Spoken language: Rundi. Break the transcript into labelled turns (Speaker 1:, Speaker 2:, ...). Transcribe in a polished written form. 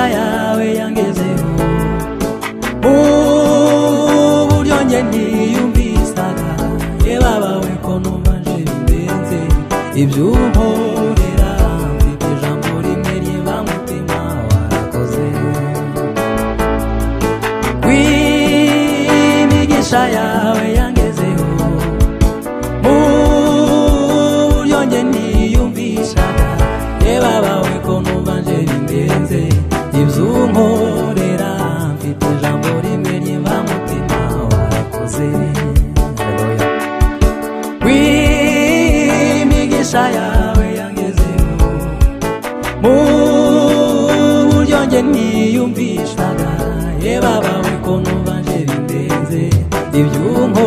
Speaker 1: Yawe yangezeho uburyo njye ntiyumvisaga, ye babawe, ko numva nje bindenze ibyo unkorera. Mfite ijambo rimwe ry'imbamutima: warakoze. Kw'imigisha yawe yangezeho mu buryo njye ntiyumvishaga, ye babawe, ko numva nje bindenze ibyo unkorera. Mfite ijambo rimwe ry'imbamutima: warakoze. Haleluya. Kw'imigisha yawe yangezeho mu buryo njye ntiyumvishaga, ye babawe, ko numva nje bindenze ibyo unkorera.